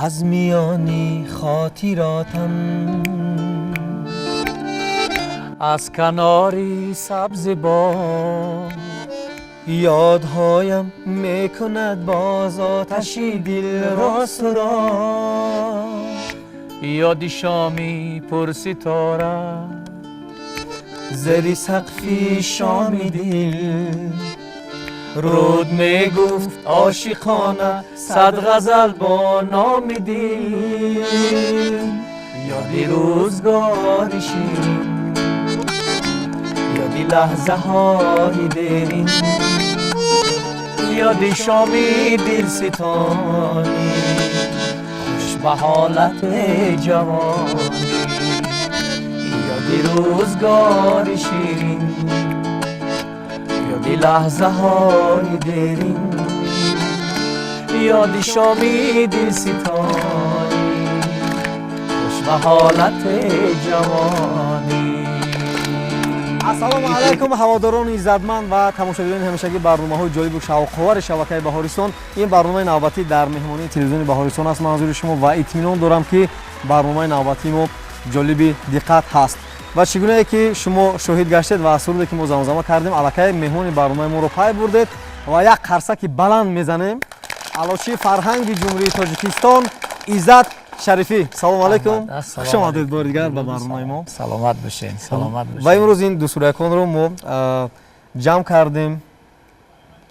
Аз миёни хотиротам, аз канори сабзи боғ, ёдҳоям мекунад боз оташи дилро суроғ. Ёди шоми пурситора, зери сақфи шоми дил, руд мегуфт ошиқона сад ғазал бо номи дил. Ёди рӯзгори ширин, ёди лаҳзаҳои дерин, ёди шоми дилситонӣ, хуш ба ҳолати ҷавонӣ. Ёди рӯзгори ширин, ёди лаҳзаҳои дерин, ёди шоми дилситонӣ, хуш ба ҳолати ҷавонӣ. Ассалому алайкум, ҳаводорони иззатманд ва тамошобинони ҳамешагӣ барномаҳои ҷолибу шавқовари шабакаи Баҳористон. Ин барномаи навбатӣ дар меҳмонии телевизиони Баҳористон аст манзури шумо ва итминон дорам, ки барномаи навбатии мо ҷолиби диққат ҳаст. Ва чӣ гунае ки шумо шоҳид гаштед ва аз суруде ки мо замзама кардем, аллакай меҳмони барномаи моро пай бурдед ва як қарсаки баланд мезанем. Аълочии фарҳанги Ҷумҳурии Тоҷикистон Иззат Шарифӣ. Салому алайкум, хуш омадед бори дигар ба барномаи мо. Саломат бошед, саломат бошед. Ва имрӯз ин дусуряконро мо ҷамъ кардем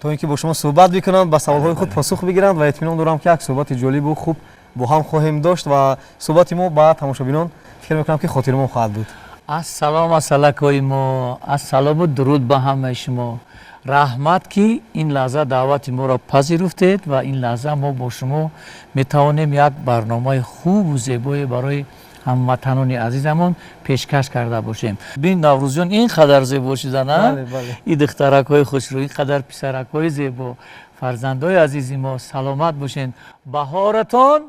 то ин ки бо шумо суҳбат бикунанд, ба саволҳои худ посух бигиранд ва итминон дорам, ки як суҳбати ҷолибу хуб бо ҳам хоҳем дошт ва суҳбати мо ба тамошобинон фикр мекунам, ки хотирмон хоҳад буд. Ассалом, асалакҳои мо, ассалому дуруд ба ҳамаи шумо. Раҳмат, ки ин лаҳза даъвати моро пазируфтед ва ин лаҳза мо бо шумо метавонем як барномаи хубу зебое барои ҳамватанони азизамон пешкаш карда бошем. Бин, Наврӯзҷон, ин қадар зебо шуда, на? И духтаракҳои хушрӯ, ин қадар писаракҳои зебо, фарзандои азизи мо, саломат бошед, баҳоратон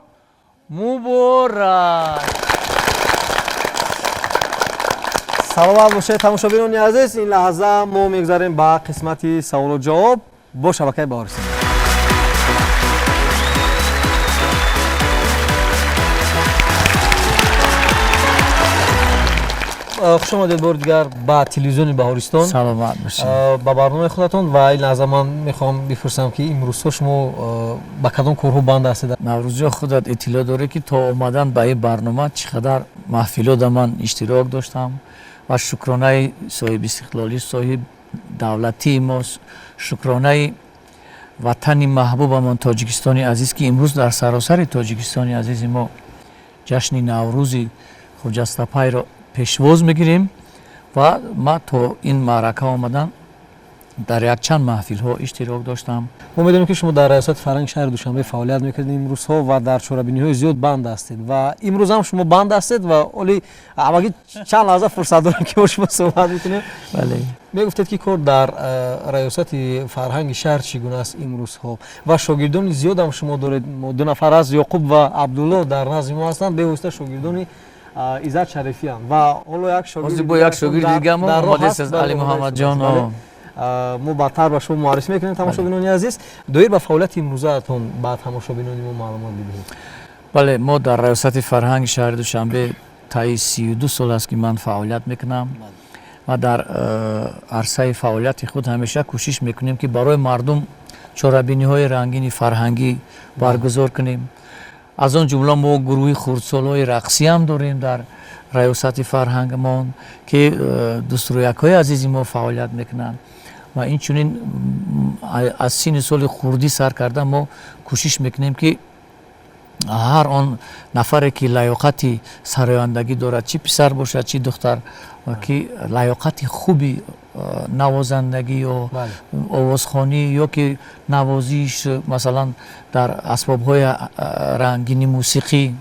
муборак. Саломат бошед, тамошобинони азиз. Ин лаҳза мо мегузарем ба қисмати саволу ҷавоб бо шабакаи Баҳористон. Хуш омадед бори дигар ба телевизиони Баҳористон. Саломат бошед. Ба барномаи худатон. Ва ин лаҳза ман мехоҳам бипурсам, ки имрӯзҳо шумо ба кадом корҳо банд ҳастед? Наврӯзҷон, худат иттилоъ дорӣ, ки то омадан ба ин барнома чӣ қадар маҳфилода ман иштирок доштам ва шукронаи соҳиби истиқлолӣ, соҳиби давлатии мо, шукронаи ватани маҳбубамон Тоҷикистони азиз, ки имрӯз дар саросари Тоҷикистони азизи мо ҷашни Наврӯзи хуҷастапайро пешвоз мегирем. Ва ман то ин маърака омадан дар якчанд маҳфилҳо иштирок доштам. Мо медонем, ки шумо дар раёсати фарҳанги шаҳри Душанбе фаъолият мекунед имрӯзҳо ва дар чорабиниҳои зиёд банд ҳастед ва имрӯз ҳам шумо банд ҳастед ва оли ҳамагӣ чанд лаҳза фурсат дорем, ки бо шумо суҳбат мекунем. Бале. Мегуфтед, ки кор дар раёсати фарҳанги шаҳр чӣ гуна аст имрӯзҳо ва шогирдони зиёдам шумо доред. Ду нафар аст, Ёқуб ва Абдулло, дар назди мо ҳастанд, бевосита шогирдони Иззат Шарифиам ва ҳоло як шогирд, бо як шогирди дигамо омадааст, Али Муҳаммадҷон. Мо баъдтар ба шумо муаррифӣ мекунем. Тамошобинони азиз, доир ба фаъолияти имрӯзаатон ба тамошобинони мо маълумот бидиҳед. Бале, мо дар раёсати фарҳанги шаҳри Душанбе таи 32 сол аст, ки ман фаъолият мекунам ва дар арсаи фаъолияти худ ҳамеша кӯшиш мекунем, ки барои мардум чорабиниҳои рангини фарҳангӣ баргузор кунем. Аз он ҷумла мо гурӯҳи хурдсолҳои рақсӣ ҳам дорем дар раёсати фарҳангамон, ки дӯстрӯякҳои азизи мо фаъолият мекунанд. Ва инчунин аз синни соли хурдӣ сар карда мо кӯшиш мекунем, ки ҳар он нафаре, ки лаёқати сарояндагӣ дорад, чӣ писар бошад, чӣ духтар, ки лаёқати хуби навозандагӣ ё овозхонӣ ё ки навозиш, масалан, дар асбобҳои рангини мусиқӣ,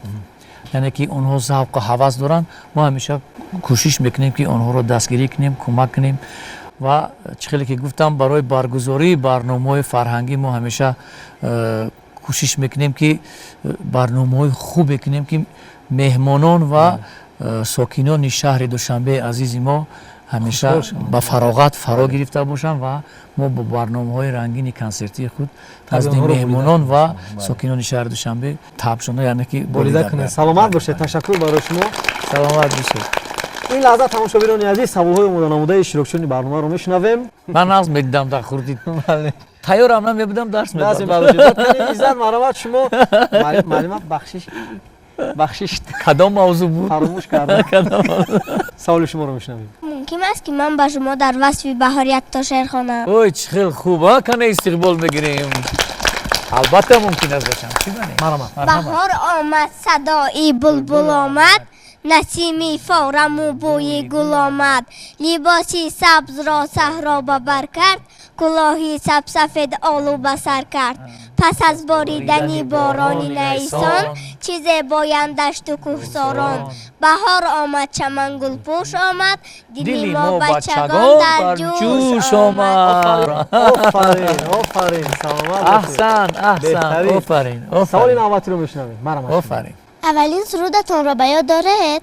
яъне ки онҳо завқу ҳавас доранд, мо ҳамеша кӯшиш мекунем, ки онҳоро дастгирӣ кунем, кӯмак кунем. Ва чӣ хеле ки гуфтам, барои баргузории барномаҳои фарҳангӣ мо ҳамеша кӯшиш мекунем, ки барномаҳои хубе кунем, ки меҳмонон ва сокинони шаҳри Душанбеи азизи мо ҳамеша ба фароғат фаро гирифта бошанд ва мо бо барномаҳои рангини консертии худ назди меҳмонон ва сокинони шаҳри Душанбе табшона, яъне ки болида кунед. Саломат бошед, ташаккур барои шумо. Саломат бошед. Ин лаҳза тамошобинони азиз, саволҳои омоданамудаи иштирокчиёни барномаро мешунавем. Ман нағз медидам дар хурдӣ. Тайёрам намебудам, дарс медодам. Иззат, марҳамат, шумо муаллима, бахшиш бахшиш. Кадом мавзӯъ буд? Фаромӯш кардам. Саволи шуморо мешунавем. Мумкин аст ки ман ба шумо дар васфи баҳор якто шеър хонам? Ой, чӣ хел хуб, а? Кана истиқбол мегирем. Албатта мумкин аст, бошам. Чӣ бане? Марҳамат. Баҳор омад, садои булбул омад, насими фораму бӯи гул омад, либоси сабзро саҳро ба бар кард, кулоҳи сабсафед олу ба сар кард. Пас аз боридани борони найсон, чизе боянд дашту кӯҳсорон. Баҳор омад, чаман гулпӯш омад, дили мо бачагон дар ҷӯш омад. Офарин, офарин, саломат бошед. Аҳсан, аҳсан, офарин. Саволи навбатиро мешунавем. Марҳамат. Офарин. Аввалин сурудатонро ба ёд доред?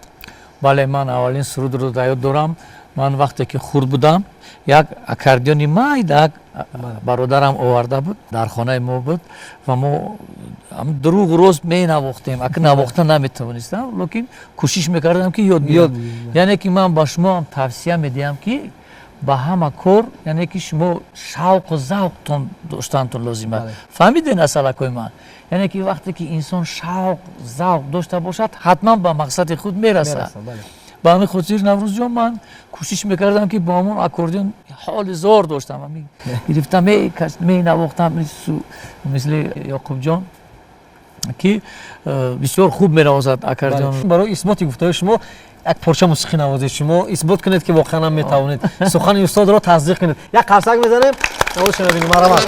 Бале, ман аввалин сурудро ба ёд дорам. Ман вақте ки хурд будам, як аккордеони майда бародарам оварда буд, дар хонаи мо буд ва мо дурӯғ рост менавохтем. Ака навохта наметавонистам, лекин кӯшиш мекардам ки ёд бигирам. Яъне ки ман ба шумо ҳам тавсия медиҳам ки ба ҳама кор, яъне ки шумо шавқу завқтон доштантон лозим аст. Фаҳмидед асалакҳои ман? Яъне ки вақте ки инсон шавқ завқ дошта бошад, ҳатман ба мақсади худ мерасад. Ба ҳамин хотир, Наврӯзҷон, ман кӯшиш мекардам ки бо ҳамон аккордеон ҳоли зор доштам, гирифта менавохтам, мисли Ёқубҷон ки бисёр хуб менавозад аккордеон. Барои исботи гуфтаҳои шумо як порча мусиқӣ навозед, шумо исбот кунед ки воқеан ҳам метавонед сухани устодро тасдиқ кунед. Як қарсак мезанем, навоз шунавем. Марҳамат.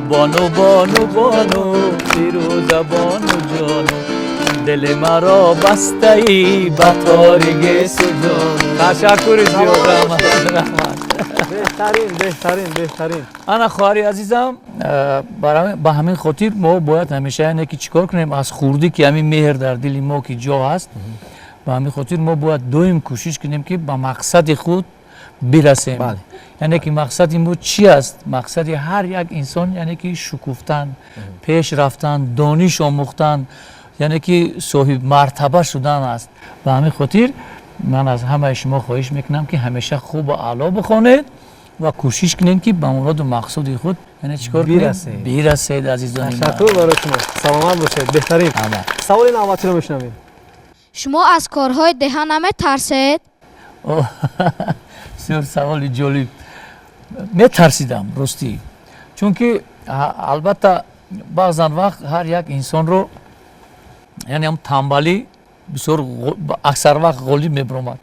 Бону бону бону фирӯза бону ҷону, дили маро бастаи ба тори гесу ҷону. Ташаккури зиёд, раҳмат. Беҳтарин, беҳтарин, беҳтарин. Ана хоҳари азизам, ба ҳамин хотир мо бояд ҳамеша, яъне ки чӣ кор кунем аз хурдӣ ки ҳамин меҳр дар дили мо ки ҷо ҳаст, ба ҳамин хотир мо бояд доим кӯшиш кунем ки ба мақсади худ бирасем. Яъне ки мақсади мо чӣ аст? Мақсади ҳар як инсон яъне ки шукуфтан, пеш рафтан, дониш омӯхтан, яъне ки соҳиб мартаба шудан аст. Ба ҳамин хотир ман аз ҳамаи шумо хоҳиш мекунам ки ҳамеша хубу аъло бихонед ва кӯшиш кунед ки ба муроду мақсуди худ яъне чӣ кор кунед? Бирасед, азизони ман. Ташаккур барои шумо, саломат бошед. Беҳтарин. Саволи навбатиро мешунавем. Шумо аз корҳои деҳа наметарсед? Бисёр саволи ҷолиб. Метарсидам ростӣ, чунки албатта баъзан вақт ҳар як инсонро, яъне ҳам тамбалӣ бисёр аксар вақт ғолиб мебаромад.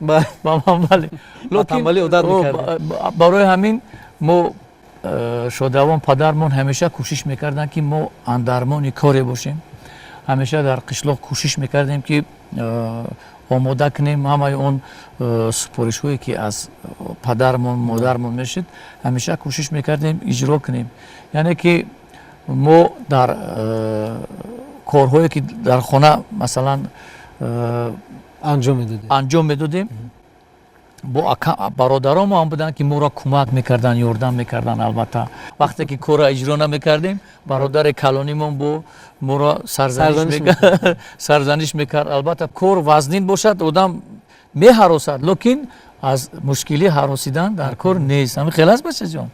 Тамбалӣ одат мекард. Барои ҳамин мо шодравон падармон ҳамеша кӯшиш мекарданд ки мо андармони коре бошем. Ҳамеша дар қишлоқ кӯшиш мекардем ки омода кунем ҳамаи он супоришҳое ки аз падармон, модармон мешуд, ҳамеша кӯшиш мекардем иҷро кунем. Яъне ки мо дар корҳое ки дар хона масалан анҷом медодем, Бо бародарон мо ҳам буданд, ки моро кӯмак мекарданд, ёрдам мекарданд. Албатта вақте ки корро иҷро намекардем, бародари калонимон бо моро сарзаниш мекард. Албатта кор вазнин бошад, одам меҳаросад, лекин аз мушкилӣ ҳаросидан дар кор нест. Ҳамин хел аст, бачаҷон.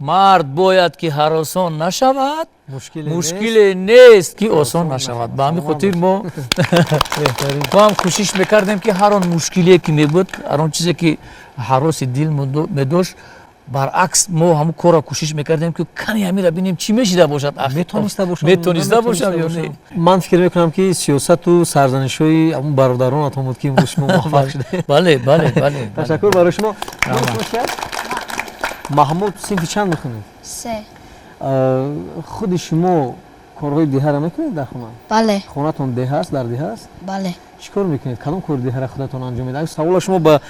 Мард бояд ки ҳаросон нашавад, мушкиле нест ки осон нашавад. Ба ҳамин хотир мо ҳам кӯшиш мекардем, ки ҳар он мушкиле ки мебуд, ҳар он чизе ки ҳароси дил медошт, баръакс мо ҳамун корро кӯшиш мекардем, ки кани ҳаминро бинем, чӣ мешида бошад, метониста бошам ё не. Ман фикр мекунам, ки сиёсату сарзанишҳои ҳамун бародаронатон буд, ки имрӯз шумо муваффақ шудед. Бале, бале, бале. Ташаккур барои шумо. Маҳмуд, синфи чанд мехонед? 3. Худи шумо корҳои деҳаро мекунед дар хона? Бале. Хонатон деҳа аст, дар деҳа аст? Бале. Чӣ кор мекунед? Кадом кори деҳаро худатон анҷом медиҳед? Савола шумо ба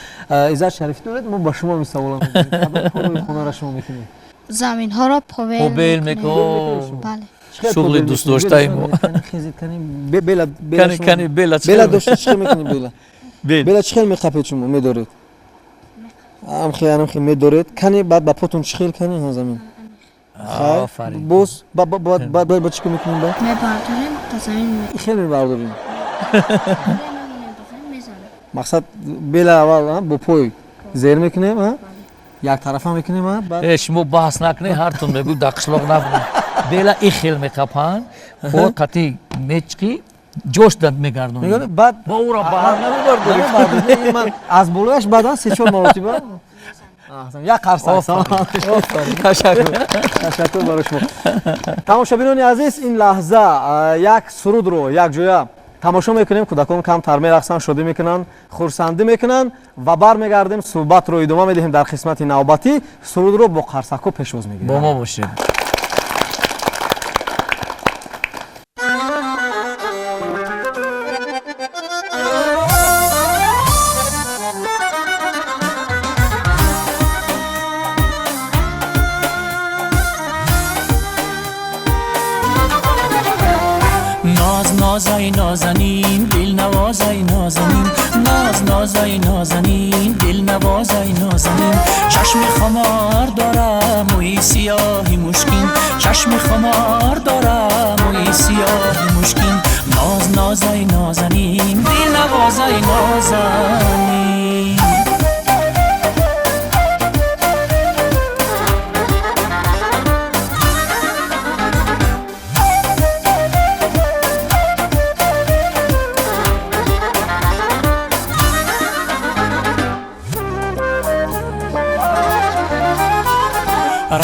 Иззат Шарифӣ доред, мо ба шумо ин савола медиҳем. Кадом корҳои хонаро шумо мекунед? Заминҳоро побел мекунем. Бале. Шуғли дӯстдоштаи мо. Бела бела дошта чӣ мекунед? Бела бела чӣ хел меқапед шумо? Медоред? Амхи амхи медоред, кани баъд ба потон чӣ хел кани замин? Офарин. Боз ба чӣ кор мекунем? Ба мебардорем ба замин. Хел мебардорем. Мақсад бела аввал бо пой зер мекунем, як тарафа мекунем. Шумо баҳс накунед, ҳартун мегӯ дар қишлоқ набуд. Бела и хел меқапанд, по қати мечқи ҷош дад мегардонем. Баъд бо ӯро ба ҳар намебардорем. Ман аз болояш баъдан 3-4 маротиба як қарсак. Ташаккур, ташаккур барои шумо. Тамошобинони азиз, ин лаҳза як сурудро якҷоя тамошо мекунем. Кӯдакон камтар мерақсанд, шодӣ мекунанд, хурсандӣ мекунанд ва бармегардем, суҳбатро идома медиҳем дар қисмати навбатӣ. Сурудро бо қарсакҳо пешвоз мегирем. Бо мо бошед. نازای نازنین دل نوازای نازنین ناز نازای نازنین دل نوازای نازنین چشم خمار دارم موی سیاهی مشکین چشم خمار دارم موی سیاهی مشکین ناز نازای نازنین دل نوازای نازنین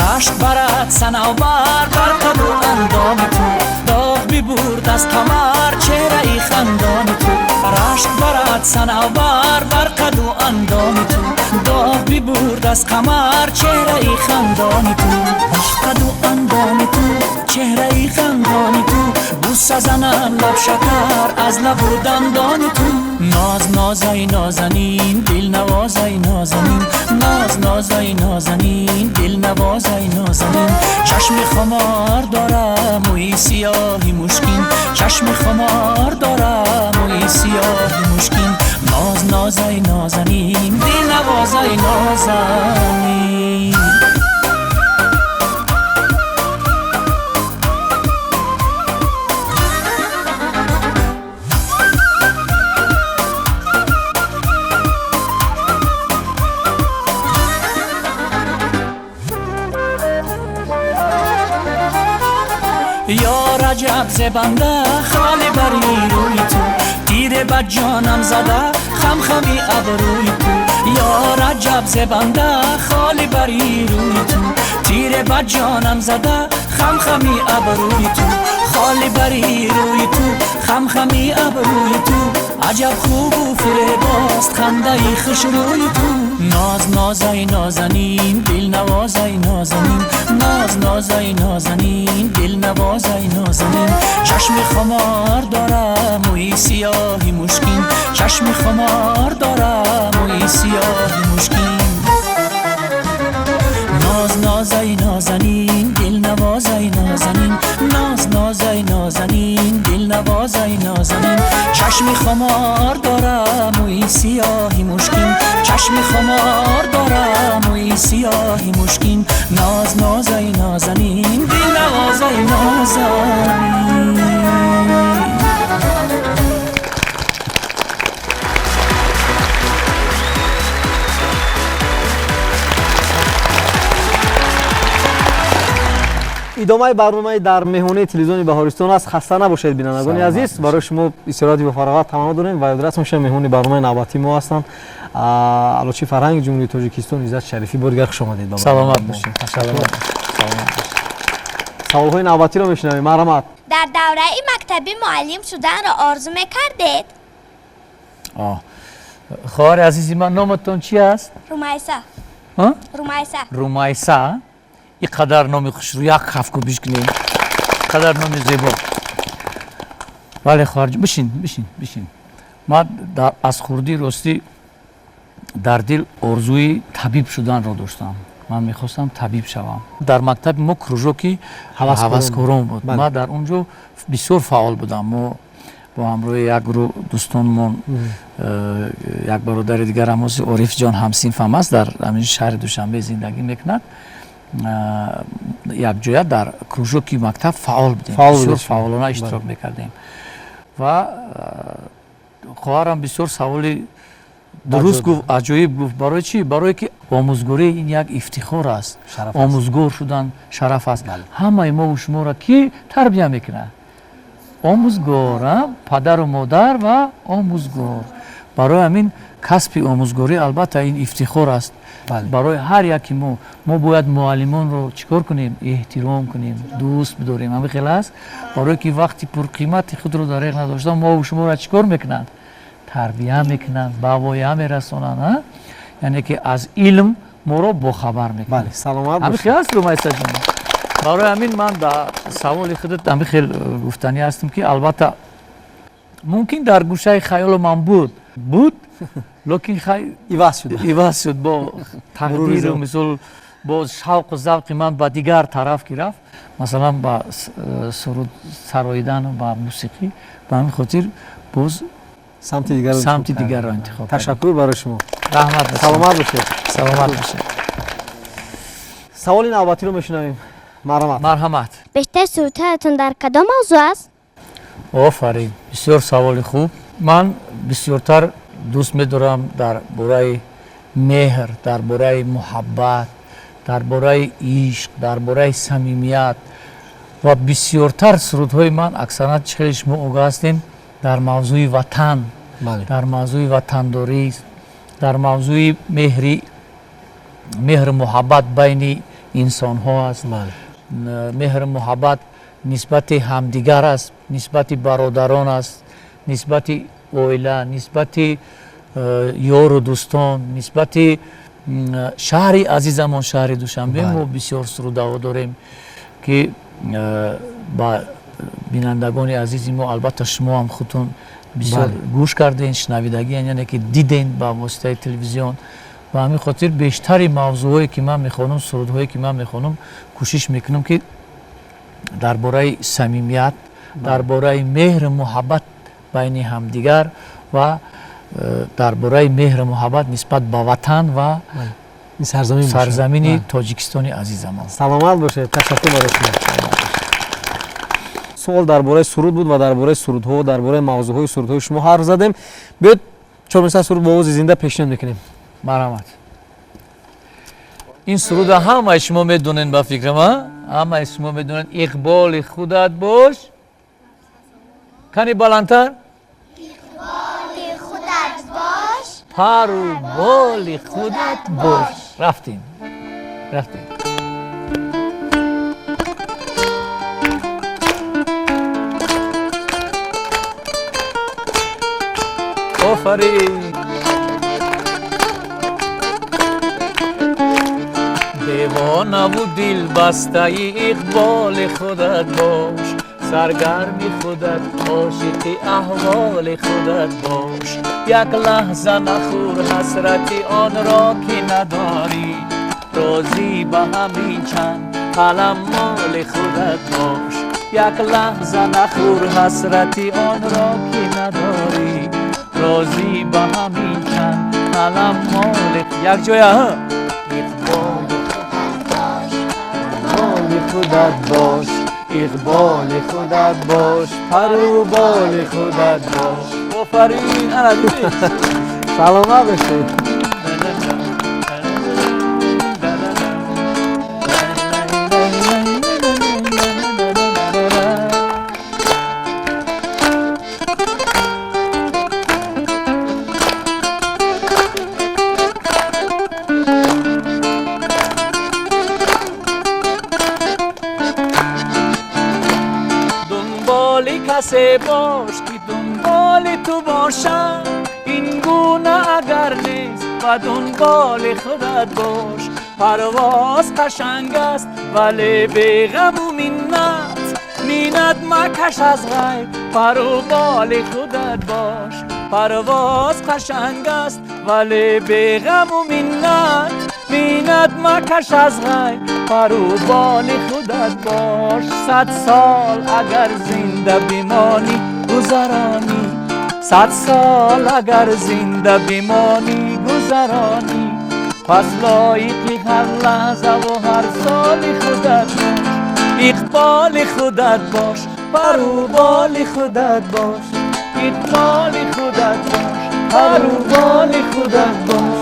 رشک برد صنوبر بر قد و اندام تو داغ ببرد از قمر چهره خندان تو رشک برد صنوبر بر قد و اندام تو داغ ببرد از قمر چهره خندان تو آه قد و اندام تو چهره خندان تو بوسه زنم لب شکر از لب و دندان تو ناز نازای نازنین دل نوازای نازنین ناز نازای نازنین دل نوازای نازنین چشم خمار دارم موی سیاهی مشکین چشم خمار دارم موی سیاهی مشکین ناز نازای نازنین دل نوازای نازنین یا رجب زبنده خالی بری روی تو تیر به جانم زده خم خمی ابروی تو یا رجب زبنده خالی بری روی تو تیر به جانم زده خم خمی ابروی تو خالی بری روی تو خم خمی ابروی تو عجب خوب و فریباست خنده خوش روی تو ناز نازای نازنین دل نوازای نازنین ناز نازای نازنین دل نوازای نازنین چشم خمار دارم موی سیاهی مشکین چشم خمار دارم موی سیاهی مشکین ناز نازای نازنین دل نوازای نازنین ناز نازای نازنین دل نوازای نازنین Чашми хумор дорам мӯи сиёҳи мушкин, чашми хумор дорам мӯи сиёҳи мушкин. Ноз нозай нозанин, дил навозай нозанин. Идомаи барномаи дар меҳмонии телевизиони Баҳористон аст. Хаста набошед, бинандагони азиз. Барои шумо истироҳати бо фароғат таманно дорем ва ёдрас мешавем, меҳмони барномаи навбатии мо ҳастанд Аълочии фарҳанги Ҷумҳурии Тоҷикистон Иззат Шарифӣ. Бори дигар хуш омадед. Саломат бошед. Саволҳои навбатиро мешунавем. Марҳамат. Дар давраи мактабӣ муаллим шуданро орзу мекардед? Хоҳари азизи ман, номатон чи аст? Румайса. Румайса. Румайса. Ин қадар номи хушрӯ, як ҳафтку бишкунем, қадар номи зебо. Бале, хоҳарҷон, бишин, бишин, бишин. Ман аз хурдӣ, ростӣ, дар дил орзуи табиб шуданро доштам. Ман мехостам табиб шавам. Дар мактаби мо кружоки ҳаваскорон буд. Ман дар он ҷо бисёр фаъол будам. Мо бо ҳамроҳи як гурӯҳ дӯстонмон, як бародари дигарам ҳозир, Орифҷон, ҳамсинфам аст, дар ҳамин шаҳри Душанбе зиндагӣ мекунад, якҷоя дар кружоки мактаб фаъол будем, бисёр фаъолона иштирок мекардем. Ва хоҳарам бисёр саволи дуруст гуфт, аҷоиб гуфт. Барои чӣ? Барое ки омӯзгорӣ ин як ифтихор аст, омӯзгор шудан шараф аст. Ҳамаи мову шуморо кӣ тарбия мекунад? Омӯзгор, падару модар ва омӯзгор. Барои ҳамин касби омӯзгорӣ албатта ин ифтихор аст барои ҳар яки мо. Мо бояд муаллимонро чӣ кор кунем? Эҳтиром кунем, дӯст бидорем. Ҳамин хел аст, барое ки вақти пурқимати худро дар реғ надошта мову шуморо чӣ кор мекунанд? Тарбия мекунанд, ба воя мерасонанд, яъне ки аз илм моро бохабар мекунанд. Саломат ҳамин хел аст, Румайсаҷон. Барои ҳамин ман ба саволи худат ҳамин хел гуфтанӣ ҳастам, ки албатта мумкин дар гӯшаи хаёлу ман буд, лекин иваз шуд, иваз шуд бо тақдиру мисол бо шавқу завқи ман ба дигар тараф ки рафт, масалан ба суруд сароидану ба мусиқӣ. Ба ҳамин хотир боз самти дигарро интихоб. Ташаккур барои шумо. Раҳмат. Саломат бошед. Саломат бошед. Саволи навбатиро мешунавем. Марҳамат. Марҳамат. Бештар сурудҳоятон дар кадом мавзӯъ аст? Офарин, бисёр саволи хуб. Ман бисёртар дӯст медорам дар бораи меҳр, дар бораи муҳаббат, дар бораи ишқ, дар бораи самимият. Ва бисёртар сурудҳои ман аксаран, чӣ хеле шумо огоҳ ҳастем, дар мавзӯи ватан, дар мавзӯи ватандорӣ, дар мавзӯи меҳру муҳаббат байни инсонҳо аст, меҳру муҳаббат нисбати ҳамдигар аст, нисбати бародарон аст, нисбати оила, нисбати ёру дӯстон, нисбати шаҳри азизамон, шаҳри Душанбе. Мо бисёр сурудаҳо дорем, ки ба бинандагони азизи мо, албатта шумо ҳам худтон бисёр гӯш кардем, шунавидагиан, яъне ки дидем ба воситаи телевизион. Ба ҳамин хотир бештари мавзӯъҳое ки ман мехонам, сурудҳое ки ман мехонам, кӯшиш мекунам, ки дар бораи самимият, дар бораи меҳру муҳаббат байни ҳамдигар ва дар бораи меҳру муҳаббат нисбат ба ватан ва сарзамини Тоҷикистони азизамон. Саломат бошед. Ташаккур барои шумо. Суол дар бораи суруд буд ва дар бораи сурудҳо, дар бораи мавзӯъҳои сурудҳои шумо ҳарф задем. Биёед, чормисра суруд бо овози зинда пешниҳод мекунем. Марҳамат. Ин суруда ҳамаи шумо медонед, ба фикрам, ҳамаи шумо медонед. Иқболи худат бош. Кани баландтар. Иқболи худат бош, пару боли худат бош. Рафтем, рафтем. Офарин. Девонаву дилбастаи иқболи худат бош, саргарми худат, ошиқи аҳволи худат бош. Як лаҳза нахӯр ҳасрати онро, ки надорӣ, розӣ ба ҳамин чанд қалам моли худат бош. Як лаҳза нахӯр ҳасрати онро, ки надорӣ. Як ҷоя, ҳа? Иқболи худат бош, иқболи худат бош, пару боли худат бош. Офарин, ана дидӣ? Саломат бошед. Дунболи касе бош, ки дунболи ту бошад, ин гуна агар нест, ба дунболи худат бош. Парвоз қашанг аст, вале беғаму миннат, миннат макаш аз ғайб, пару боли худат бош. Парвоз қашанг аст, вале беғаму миннат, миннат макаш аз ғайб, пару боли худат бош. 100 сол агар зинда бимонӣ гузаронӣ, 100 сол агар зинда бимонӣ гузаронӣ, пас лоиқи ҳар лаҳзаву ҳар соли худат бош. Иқболи худат бош, пару боли худат бош, иқболи худат бош, пару боли худат бош.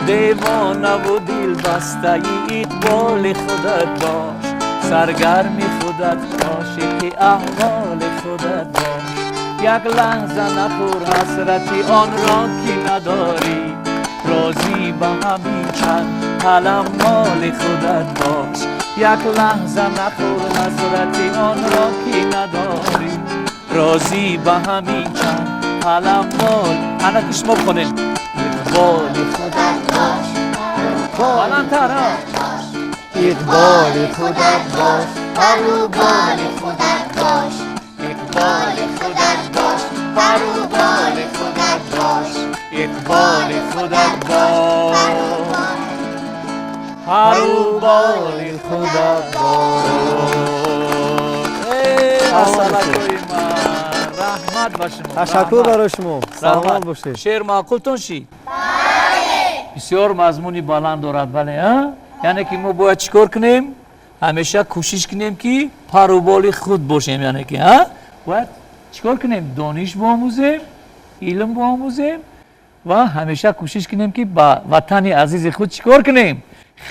Девонаву дилбастаи иқболи худат бош, саргарми худат, ошиқи аҳволи худат бош. Як лаҳза нахӯр ҳасрати онро, ки надорӣ, розӣ ба ҳамин чанд қалам моли худат бош. Як лаҳза нахӯр ҳасрати онро, ки надорӣ, розӣ ба ҳамин чанд қалам мол. Ана ки шумо бихонед. Иқболи худат бош, баландтар. Иқболи худат бош, пару боли худат бош, иқболи худат бош, пару боли худат бош, иқболи худат бош, пару боли худат бош. Асалакои ман, раҳмат ба шумо. Ташаккур барои шумо. Саломат бошед. Шеър маъқултон шид? Бисёр мазмуни баланд дорад, бале, а? Яъне ки мо бояд чӣ кор кунем? Ҳамеша кӯшиш кунем, ки паруболи худ бошем, яъне ки, а? Бояд чӣ кор кунем? Дониш биомӯзем, илм биомӯзем ва ҳамеша кӯшиш кунем, ки ба ватани азизи худ чӣ кор кунем?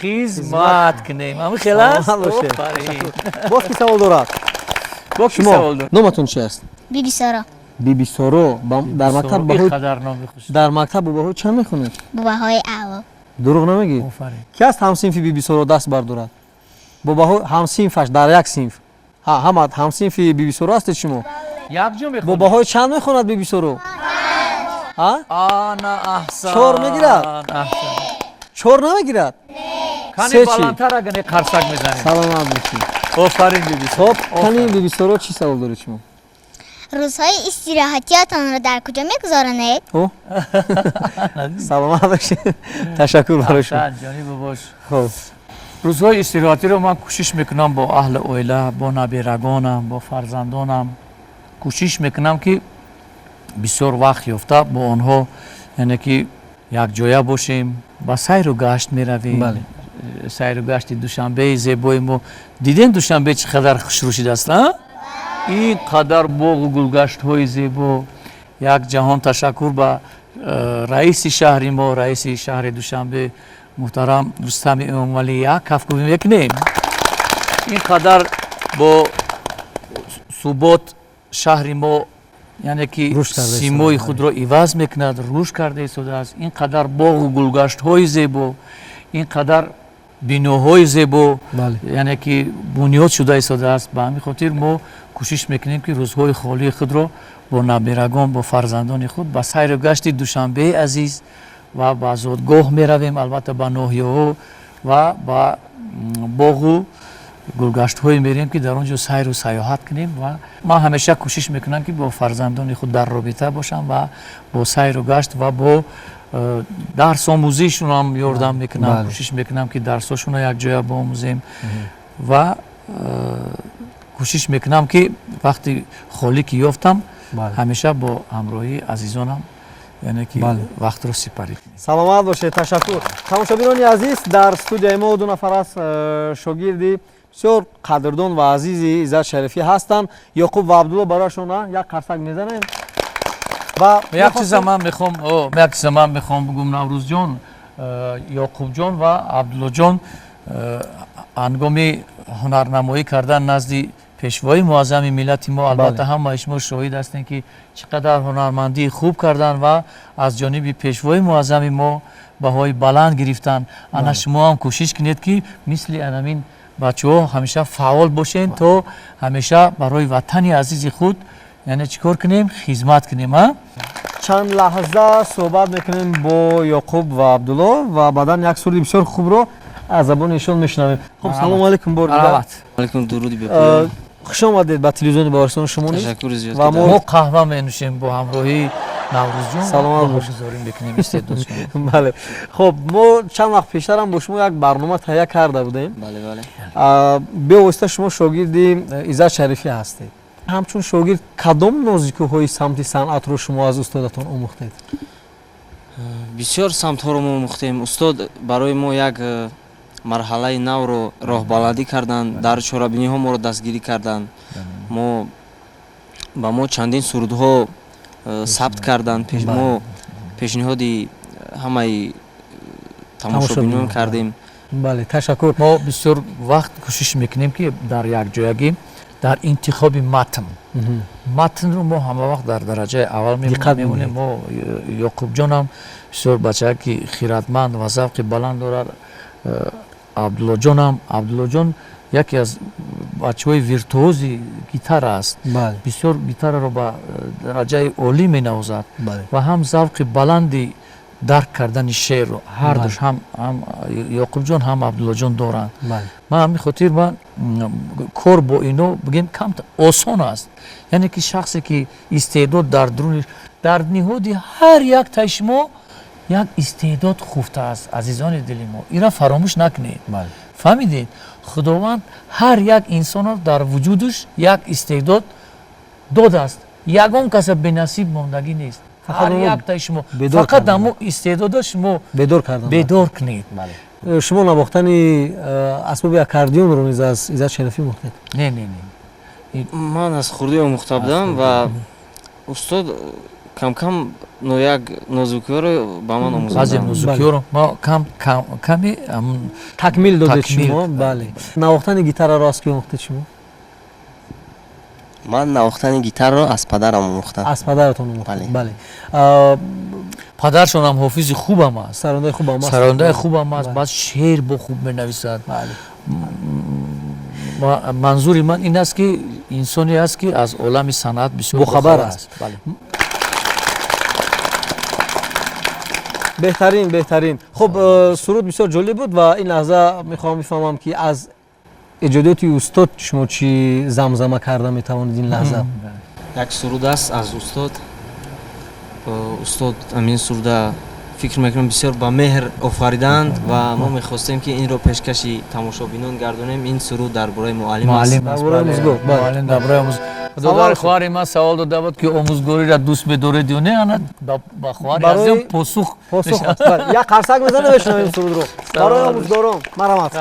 Хизмат кунем. Ҳамин хел аст? Саломат бошед. Офарин. Боз ки савол дорад? Бо ки Шумо савол дорад? номатон чи аст? Бибисоро. Бибисоро. Дар мактаб Ин баҳои қадар номи хуш. Дар мактаб бо баҳои чанд мехонед? Бо баҳои аъло. Дурӯғ намегӣ? Офарин. Ки аст ҳамсинфи Бибисоро, даст бардорад? Бо баҳо ҳамсинфаш дар як синф. Ҳа, ҳама ҳамсинфи Бибисоро ҳастед шумо? Якҷо Бо мехонед? баҳои чанд мехонад Бибисоро? Ҳа? Ана, аҳсан. Чор мегирад? Аҳсан. Чор намегирад? Кани Се чӣ? баландтар, агар не қарсак мезанем. Саломат бошед. Офарин, Бибисоро. Хоб, кани Бибисоро, чӣ савол доред шумо? Рӯзҳои истироҳатиятонро дар куҷо мегузаронед? О? Саломат бошед. Ташаккур барои шумо. Аҳсан, ҷонӣ бобош. Хоб. Рӯзҳои истироҳатиро ман кӯшиш мекунам бо аҳли оила, бо набирагонам, бо фарзандонам кӯшиш мекунам, ки бисёр вақт ёфта бо онҳо, яъне ки якҷоя бошем, ба сайру гашт меравем. Сайру гашти Душанбеи зебои мо. Дидем, Душанбе чӣ қадар хушрӯ шидааст, а? Ин қадар боғу гулгаштҳои зебо. Як ҷаҳон ташаккур ба раиси шаҳри мо, раиси шаҳри Душанбе муҳтарам Рустами Эмомалӣ. Як кафкӯбӣ мекунем. Ин қадар бо субот шаҳри мо, яъне ки Рушд карда симои истодааст. худро иваз мекунад, рушд карда истодааст. Ин қадар боғу гулгаштҳои зебо, ин қадар биноҳои зебо, яъне ки бунёд шуда истодааст. Ба ҳамин хотир мо кӯшиш мекунем, ки рӯзҳои холии худро бо набирагон, бо фарзандони худ ба сайру гашти Душанбеи азиз ва ба зодгоҳ меравем, албатта ба ноҳияҳо ва ба боғу гулгаштҳое мерем, ки дар он ҷо сайру сайёҳат кунем. Ва ман ҳамеша кӯшиш мекунам, ки бо фарзандони худ дар робита бошам ва бо сайру гашт ва бо дарсомӯзишунам ёрдам мекунам. Кӯшиш мекунам, ки дарсошонро якҷоя биомӯзем ва кӯшиш мекунам, ки вақти холӣ ки ёфтам, ҳамеша бо ҳамроҳии азизонам Яъне ки вақтро сипарӣ кунем. Саломат бошед, ташаккур. Тамошобинони азиз, дар студияи мо ду нафар аз шогирди бисёр қадрдон ва азизи Иззат Шарифӣ ҳастанд, Ёқуб ва Абдулло. Барояшон як қарсак мезанем. Ва як чиза ман мехоҳам, як чиза ман мехоҳам бигӯм, Наврӯзҷон, Ёқубҷон ва Абдуллоҷон ҳангоми ҳунарнамоӣ кардан назди пешвои муаззами миллати мо, албатта ҳамаи шумо шоҳид ҳастем, ки чӣ қадар ҳунармандии хуб карданд ва аз ҷониби пешвои муаззами мо баҳои баланд гирифтанд. Ана шумо ҳам кӯшиш кунед, ки мисли анамин бачаҳо ҳамеша фаъол бошед, то ҳамеша барои ватани азизи худ, яъне чӣ кор кунем, хизмат кунем. Чанд лаҳза суҳбат мекунем бо Ёқуб ва Абдулло ва баъдан як суруди бисёр хубро аз забони эшон мешунавем. Хуб, салому алайкум бор дигар. Алайкум, дуруди бепоён. Хуш омадед ба телевизиони Баҳористон. Шумо низ. Ташаккури зиёд. Ва мо қаҳва менӯшем бо ҳамроҳии Наврӯзҷон. Саломат бошед. Гузорим мекунем истеъдод. Бале, хуб, мо чанд вақт пештарам бо шумо як барнома таҳия карда будем. Бале, бале. Бевосита шумо шогирди Иззат Шарифӣ ҳастед. Ҳамчун шогирд кадом нозикиҳои самти санъатро шумо аз устодатон омӯхтед? Бисёр самтҳоро мо омӯхтем. Устод барои мо як марҳалаи навро роҳбаладӣ карданд, дар чорабиниҳо моро дастгирӣ карданд, мо ба мо чандин сурудҳо сабт карданд, мо пешниҳоди ҳамаи тамошобинон кардем. Бале, ташаккур. Мо бисёр вақт кӯшиш мекунем, ки дар якҷоягӣ дар интихоби матн, матнро мо ҳама вақт дар дараҷаи аввал мемонем. Мо Ёқубҷонам бисёр бачае ки хиратманд ва завқи баланд дорад. Абдуллоҷонам, Абдуллоҷон яке аз бачаҳои виртуози гитара аст, бисёр гитараро ба дараҷаи олӣ менавозад ва ҳам завқи баланди дарк кардани шеърро ҳардуш, ҳам Ёқубҷон, ҳам Абдуллоҷон доранд. Ман ҳамин хотир ман кор бо ино бигем кам осон аст. Яъне ки шахсе ки истеъдод дар дуруни, дар ниҳоди ҳар як таи шумо як истеъдод хуфта аст, азизони дили мо, инро фаромӯш накунед. Фаҳмидед, Худованд ҳар як инсонро дар вуҷудаш як истеъдод додааст. Ягон каса бенасиб мондагӣ нест. Ҳар як таи шумо фақат ҳамон истеъдода шумо бедор кунед. Шумо навохтани асбоби аккордеонро низ аз Иззат Шарифӣ омӯхтед? Не, не, не, ман аз хурдӣ омӯхта будам ва устод кам-кам нояк нозукиҳоро ба ман омӯзонданд. Баъзе нозукиҳоро мо кам ками такмил додед шумо. Бале. Навохтани гитараро аз кӣ омӯхтед шумо? Ман навохтани гитарро аз падарам омӯхтам. Аз падаратон омӯхтед? Бале. Падаршон ҳам ҳофизи хубам аст, сарондаи хубам аст, сарондаи хубам аст, баъд шеър бо хуб менависад. Манзури ман ин аст, ки инсоне аст, ки аз олами санъат бисёр бохабар аст. Беҳтарин, беҳтарин. Хуб, суруд бисёр ҷолиб буд ва ин лаҳза мехоҳам бифаҳмам, ки аз эҷодиёти устод шумо чӣ замзама карда метавонед ин лаҳза? Як суруд аст аз устод. Устод ҳамин суруда фикр мекунам бисёр ба меҳр офариданд ва мо мехостем, ки инро пешкаши тамошобинон гардонем. Ин суруд дар бораи муаллим аст. Муаллим, дар бораи омӯз. Додари хоҳари ман савол дода буд, ки омӯзгориро дӯст медоред ё не. Ана ба хоҳари азизам посух. Посух. Як қарсак мезанем, мешунавем сурудро барои омӯзгорон. Марҳамат.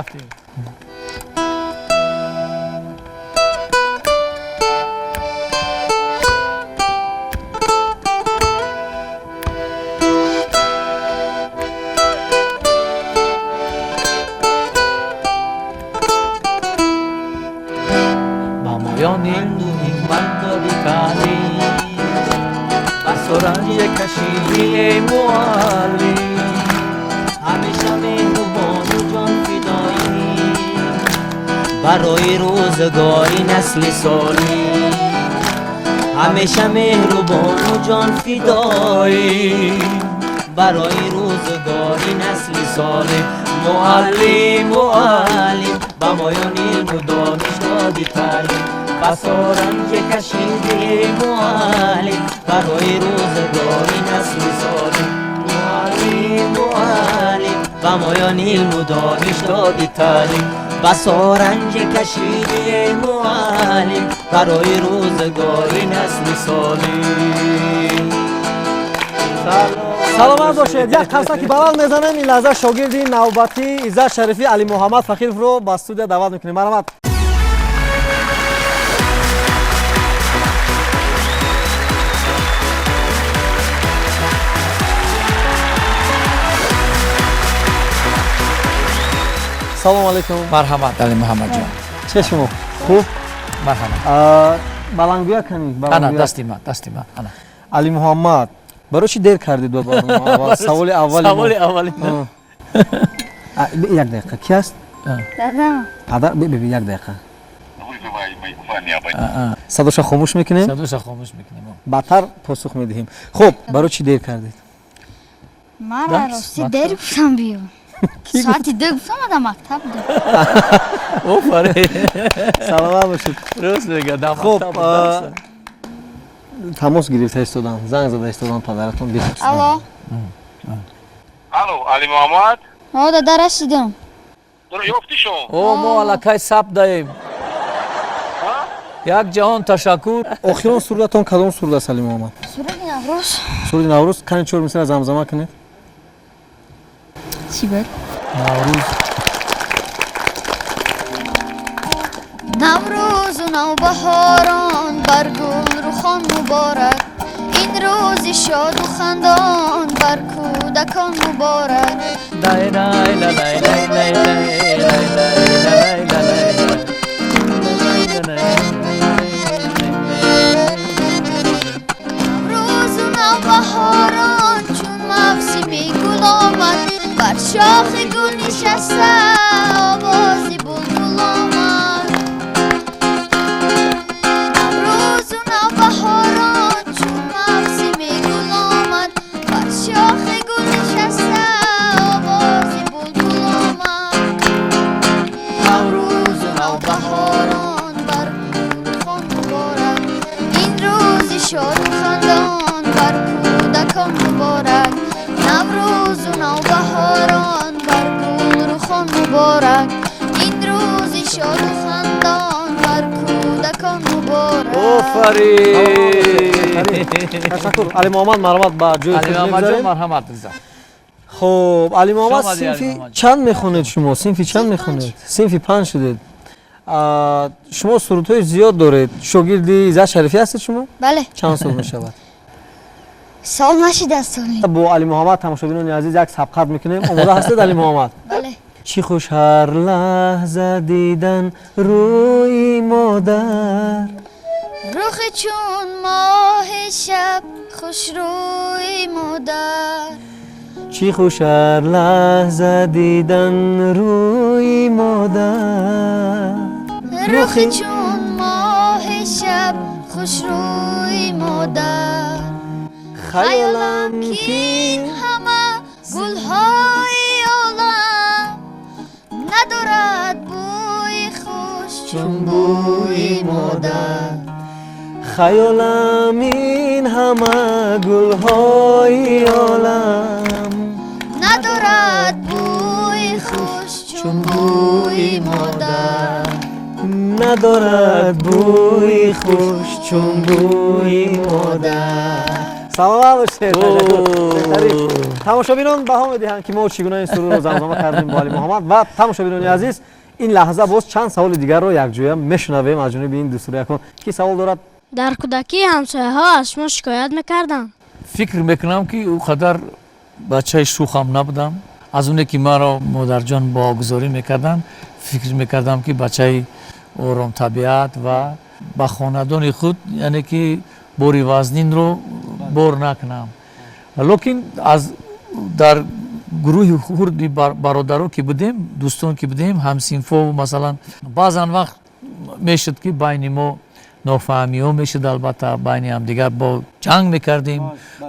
Басоранҷ кашидӣ, муаллим, ҳамеша меҳрубону ҷонфидоӣ барои рӯзгори насли солим, ҳамеша меҳрубону ҷонфидоӣ барои рӯзгори насли солим. Муаллим, муаллим, ба моён илму дониш доди таълим, басоранҷ кашидӣ, муаллим, барои рӯзгори насли солим. Муаллим, муаллим, ба моён илму дониш доди таълим, басоранҷ кашидӣ, муаллим, барои рӯзгори насли солим. Саломат бошед. Як қарсаки баланд мезанем. Ин лаҳза шогирди навбатии Иззат Шарифӣ Алимуҳаммад Фақировро ба студия даъват мекунем. Марҳамат. Салому алейкум. Марҳамат, Алимуҳаммадҷон. Чӣ шумо? Хуб? Марҳамат. Баландгӯя канӣ. Ана дасти ман, дасти ман. Ана. Алимуҳаммад, барои чӣ дер кардед ба барнома? Аввал саволи аввали. Саволи аввали. Як дақиқа. Ки аст? Дадам. Падар, бе як дақиқа. Садоша хомӯш мекунем? Садоша хомӯш мекунем. Баъдтар посух медиҳем. Хуб, барои чӣ дер кардед? Ман рости дер гуфтам биё. Соати 2 гуфтам, ада мактаб будам. Офарин. Саломат бошед. Рост мегӯяд. Хуб, тамос гирифта истодам, занг зада истодам падаратон. Алло. Алло, Алимуҳаммад? О, дада, расидам. Ёфтӣ шумо? О, мо аллакай сабт даем. Як ҷаҳон ташаккур. Охирон сурудатон кадом суруд аст, Алимуҳаммад? Суруди Наврӯз. Суруди Наврӯз. Кани чор мисра замзама кунед. Чӣ буд? Наврӯз. Наврӯзу навбаҳорон бар гулрухон муборак, ин рӯзи шоду хандон бар кӯдакон муборак. Наврӯзу навбаҳорон чун мавсими гул омад, бар шохи гул нишаста овози булбул омад. Наврӯзу навбаҳорон чун мавсими гул омад, бар шохи гул нишаста овози булбул омад. Наврӯзу навбаҳорон бар гулхон муборак, ин рӯзи шоду хандон бар кӯдакон муборак. Наврӯзу навбаҳорон бар гулрухон муборак, ин рӯзи шоду хандон бар кӯдакон муборак. Офарин. Ташаккур. Алимуҳаммад, марҳамат, ба ҷои худ Алимуҳаммадҷон, марҳамат. Хуб, Алимуҳаммад, синфи чанд мехонед шумо? Синфи чанд мехонед? Синфи 5 шудед. Шумо сурудҳои зиёд доред. Шогирди Иззат Шарифӣ ҳастед шумо? Бале. Чанд сол мешавад? Сол нашидааст соли. Бо Алимуҳаммад, тамошобинони азиз, як сабқат мекунем. Омода ҳастед, Алимуҳаммад? Бале. Чӣ хуш ҳар лаҳза дидан рӯи модар, рухи чун моҳи шаб хушрӯи модар. Чӣ хуш ҳар лаҳза дидан рӯи модар, рухи чун моҳи шаб хушрӯи модар. Хаёлам ки ҳама гулҳои олам надорад бӯи хуш чун бӯи модар. Хаёлам ин ҳама гулҳои олам надорад бӯи хуш чун бӯи модар. Надорад бӯи хуш чун бӯи модар. Саломат бошед. Тамошобинон баҳо медиҳанд, ки мо чӣ гуна ин сурудро замзама кардем бо Алимуҳаммад. Ва тамошобинони азиз, ин лаҳза боз чанд саволи дигарро якҷоя мешунавем аз ҷониби ин дӯстурякон. Ки савол дорад? Дар кӯдакӣ ҳамсояҳо аз шумо шикоят мекарданд? Фикр мекунам, ки ӯ қадар бачаи шӯхам набудам. Аз оне ки маро модарҷон богузорӣ мекарданд, фикр мекардам, ки бачаи оромтабиат ва ба хонадони худ, яъне ки бори вазнинро бор накунам. Лекин аз дар гурӯҳи хурди бародаро ки будем, дӯстон ки будем, ҳамсинфо, масалан, баъзан вақт мешуд, ки байни мо нофаҳмиҳо мешуд, албатта байни ҳамдигар бо ҷанг мекардем,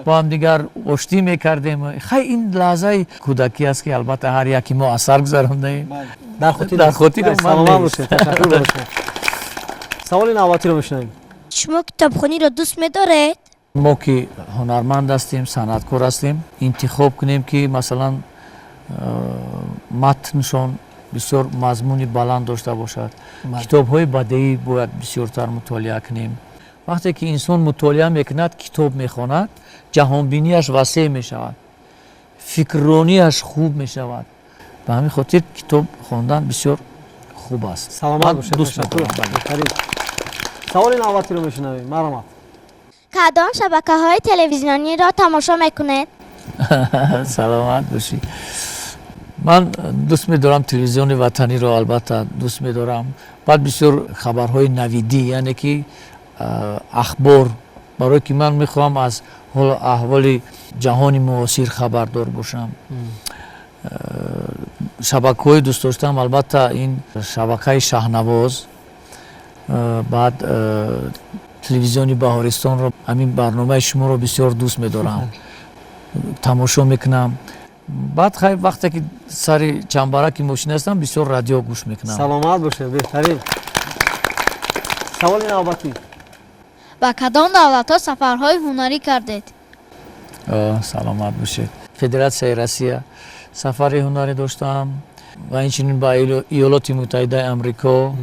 бо ҳамдигар оштӣ мекардем. Хай, ин лаҳзаи кӯдакӣ аст, ки албатта ҳар яки мо асар гузарондаем. Дар хотир ман нест. Саволи навбатиро мешунавем. Шумо китобхониро дӯст медоред? Мо ки ҳунарманд ҳастем, санъаткор ҳастем, интихоб кунем, ки масалан матншон бисёр мазмуни баланд дошта бошад. Китобҳои бадеӣ бояд бисёртар мутолиа кунем. Вақте ки инсон мутолиа мекунад, китоб мехонад, ҷаҳонбинияш васеъ мешавад. Фикрронияш хуб мешавад. Ба ҳамин хотир китоб хондан бисёр хуб аст. Саломат бошед. Саволи навбатиро мешунавем, марҳамат. Кадом шабакаҳои телевизиониро тамошо мекунед? Саломат бошӣ. Ман дӯст медорам телевизиони ватаниро, албатта дӯст медорам. Баъд бисёр хабарҳои навидӣ, яъне ки ахбор, барое ки ман мехоҳам аз ҳолу аҳволи ҷаҳони муосир хабардор бошам. Шабакаҳои дӯст доштам, албатта, ин шабакаи Шаҳнавоз, баъд телевизиони Баҳористонро, ҳамин барномаи шуморо бисёр дӯст медорам, тамошо мекунам. Баъд хай, вақте ки сари чамбараки мошин ҳастам, бисёр радио гӯш мекунам. Саломат бошед, беҳтарин. Саволи навбатӣ. Ба кадом давлатҳо сафарҳои ҳунарӣ кардед? Саломат бошед. Федератсияи Россия сафари ҳунарӣ доштам ва инчунин ба Иёлоти Муттаҳидаи Амрико,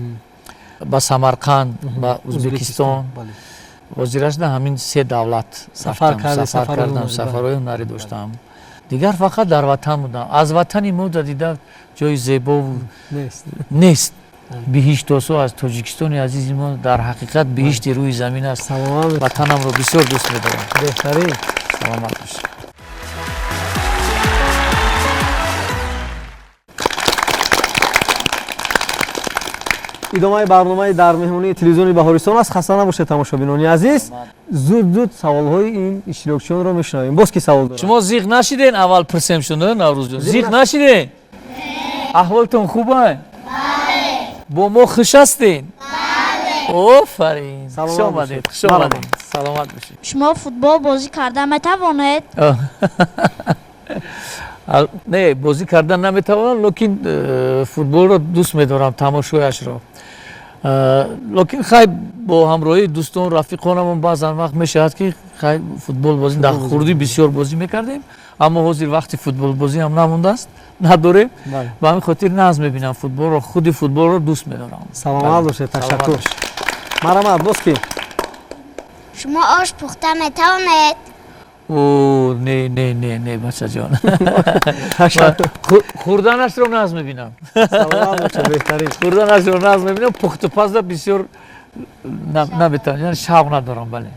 ба Самарқанд, ба Ӯзбекистон. Ҳозирашда ҳамин се давлат сафар кардам, сафарҳои ҳунарӣ доштам. Дигар фақат дар ватан будам. Аз ватани мо дида ҷои зебо нест. Биҳиштосо аз Тоҷикистони азизи мо дар ҳақиқат биҳишти рӯи замин аст. Ватанамро бисёр дӯст медорам. Беҳтарин. Саломат бошед. Идомаи барномаи дар меҳмонии телевизиони Баҳористон аст. Хаста набошед, тамошобинони азиз. Зуд зуд саволҳои ин иштирокчиёнро мешунавем. Боз ки савол дорад? Шумо зиқ нашиден? Аввал пурсем шуно, Наврӯзҷон, зиқ нашиден? Аҳволтон хуб? Бо мо хуш ҳастен? Офарин, хуш омадед, хуш омадед, саломат бошед. Шумо футбол бозӣ карда метавонед? Не, бозӣ кардан наметавонам, лекин футболро дӯст медорам, тамошояшро. Лекин хай, бо ҳамроҳии дӯстон, рафиқонамон баъзан вақт мешавад ки хай футбол бозӣ. Дар хурдӣ бисёр бозӣ мекардем, аммо ҳозир вақти футболбозӣ ҳам намондааст, надорем. Ба ҳамин хотир нағз мебинам футболро, худи футболро дӯст медорам. Саломат бошед, ташаккур. Марҳамат, боз ки? Шумо ош пухта метавонед? О, не, не, не, не, бачаҷон, хӯрданашро нағз мебинам. Хӯрданашро нағз мебинам, пухтупазда бисёр наметавонам, яъне шавқ надорам. Бале.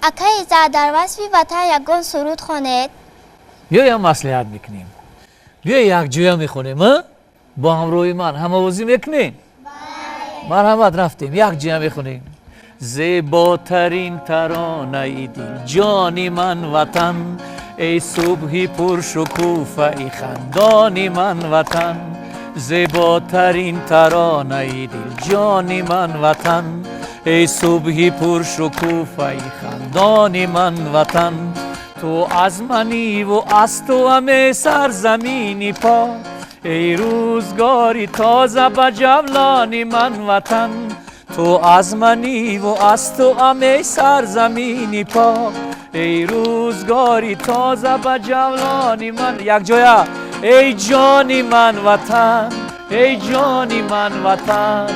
Акаи Иззат, дар васфи ватан ягон суруд хонед. Биёям маслиҳат мекунем, биё якҷоя мехонем. Бо ҳамроҳи ман ҳамовозӣ мекунем? Марҳамат, рафтем, якҷоя мехонем. Зеботарин таронаи дил, ҷони ман ватан, эй субҳи пуршукуфаи хандони ман ватан. Зеботарин таронаи дил, ҷони ман ватан, эй субҳи пуршукуфаи хандони ман ватан. Ту аз маниву аз туаме сарзамини пок, эй рӯзгори тоза ба ҷавлони ман ватан. Ту аз маниву аз туаме сарзамини пок, эй рӯзгори тоза ба ҷавлони ман. Якҷоя: эй ҷони ман ватан, эй ҷони ман ватан,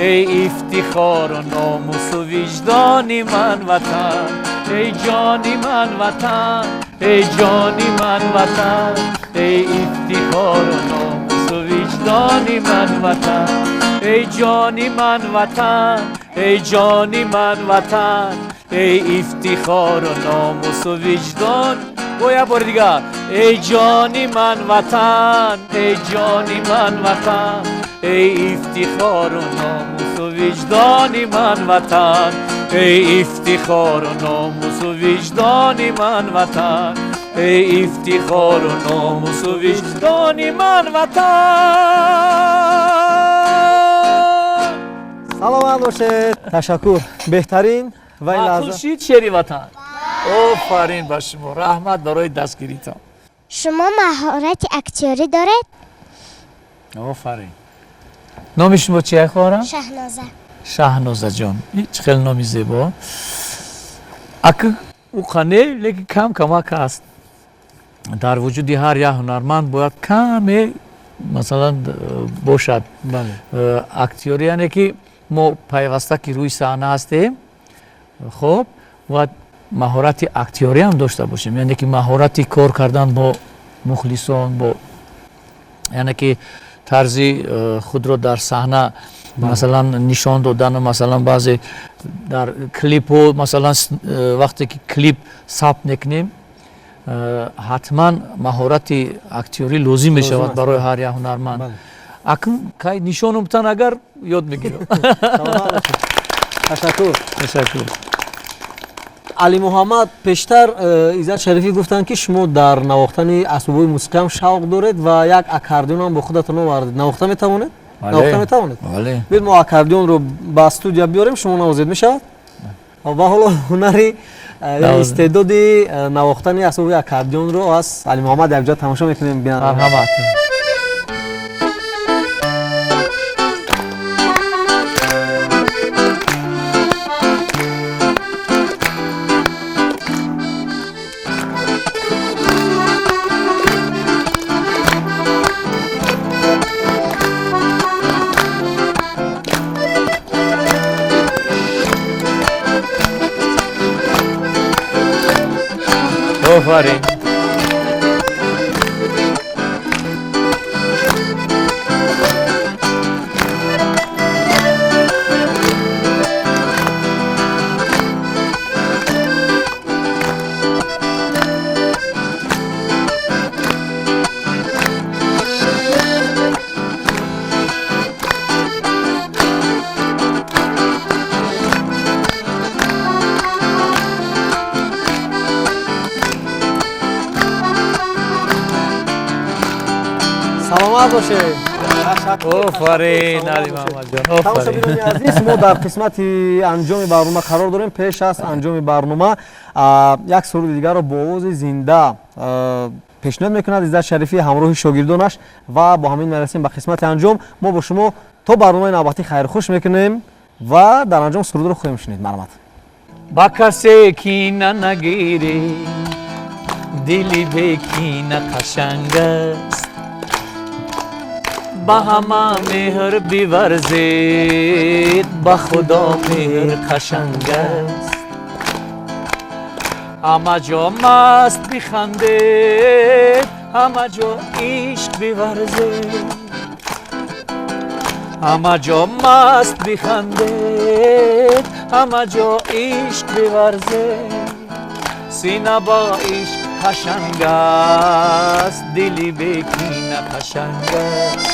эй ифтихору номусу виҷдони ман ватан. Эй ҷони ман ватан, эй ҷони ман ватан, эй ифтихору номусу виҷдони ман ватан. Эй ҷони ман ватан, эй ҷони ман ватан, эй ифтихору номусу виҷдон. Бо як бори дигар: эй ҷони ман ватан, эй ҷони ман ватан, эй ифтихору номусу виҷдони ман ватан. Эй ифтихору номусу виҷдони ман ватан, эй ифтихору номусу виҷдони ман ватан. Саломат бошед, ташаккур, беҳтарин. Ва ин лаҳза шид шери ватан. Офарин ба шумо, раҳмат барои дастгиритон. Шумо маҳорати актёрӣ доред? Офарин. Номи шумо чия, хоҳарам? Шаҳноза. Шаҳнозаҷон, чӣ хеле номи зебо. Ака уқа не, лекин кам камак аст. Дар вуҷуди ҳар як ҳунарманд бояд каме, масалан, бошад актёрӣ, яъне ки мо пайваста ки рӯи саҳна ҳастем, хоб, бояд маҳорати актёриам дошта бошем, яъне ки маҳорати кор кардан бо Мухлисон, бо яъне ки тарзи худро дар саҳна масалан нишон додан, масалан баъзе дар клипҳо, масалан вақте ки клип сабт мекунем, ҳатман маҳорати актёрӣ лозим мешавад барои ҳар як ҳунарманд. Акнун кай нишонум бутан, агар ёд мегирам. Ташаккур. Ташаккур. Алимуҳаммад, пештар Иззат Шарифӣ гуфтанд, ки шумо дар навохтани асбобҳои мусиқӣ ҳам шавқ доред ва як аккордеон ҳам бо худатон овардед. Навохта метавонед? Навохта метавонед? Биёед, мо аккордеонро ба студия биёрем, шумо навозед, мешавад? Ва ҳоло ҳунари, истеъдоди навохтани асбоби аккордеонро аз Алимуҳаммад якҷо тамошо мекунем. Марҳамат. Офарин. Саломат бошед. Офарин, Алимуҳаммадҷон, офарин. Тамошобинони азиз, мо дар қисмати анҷоми барнома қарор дорем. Пеш аз анҷоми барнома як суруди дигарро бо овози зинда пешниҳод мекунад Иззат Шарифӣ ҳамроҳи шогирдонаш ва бо ҳамин мерасем ба қисмати анҷом. Мо бо шумо то барномаи навбатӣ хайрхуш мекунем ва дар анҷом сурудро хоҳем шунид. Марҳамат. Ба касе кина нагирӣ, дили бекина қашанг аст. Ба ҳама меҳр биварзед, ба Худо меҳр қашанг аст. Ҳама ҷо маст бихандед, ҳама ҷо ишқ биварзед. Ҳама ҷо маст бихандед, ҳама ҷо ишқ биварзед. Сина бо ишқ қашанг аст, дили бекина қашанг аст.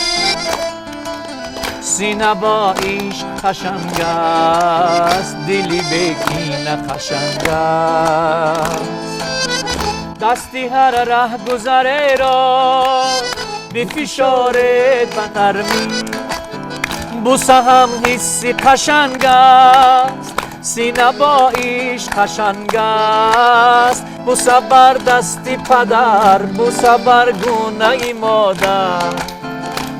Сина бо ишқ қашанг аст, дили бекина қашанг аст. Дасти ҳар раҳгузареро бифишоред ба нармӣ, бӯса ҳам ҳисси қашанг аст. Сина бо ишқ қашанг аст. Бӯса бар дасти падар, бӯса бар гунаи модар.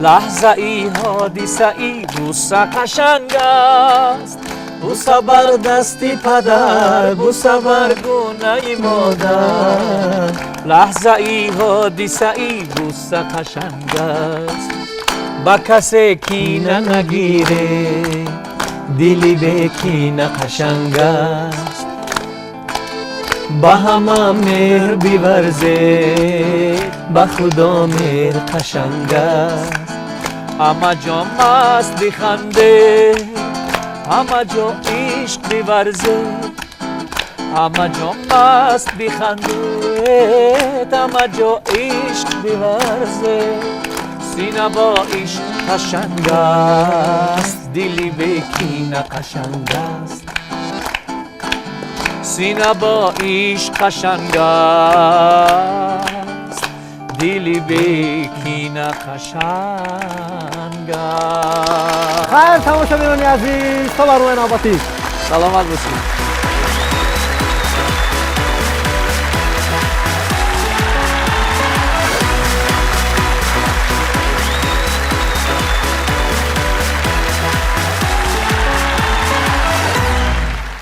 Лаҳзаи ҳодисаи бӯса қашанг аст. Бӯса бар дасти падар, бӯса бар гунаи модар. Лаҳзаи ҳодисаи бӯса қашанг аст. Ба касе кина нагиред, дили бекина қашанг аст. Ба ҳама меҳр биварзед, ба Худо меҳр қашанг аст. Ҳама ҷо маст бихандед, ҳама ҷо ишқ биварзед. Ҳама ҷо маст бихандед, ҳама ҷо ишқ биварзед. Сина бо ишқ қашанг аст, дили бекина қашанг аст. Сина бо ишқ қашанг аст, дили бекина қашанг аст. Хайр, тамошобинони азиз, то барномаи навбатӣ. Саломат бошед.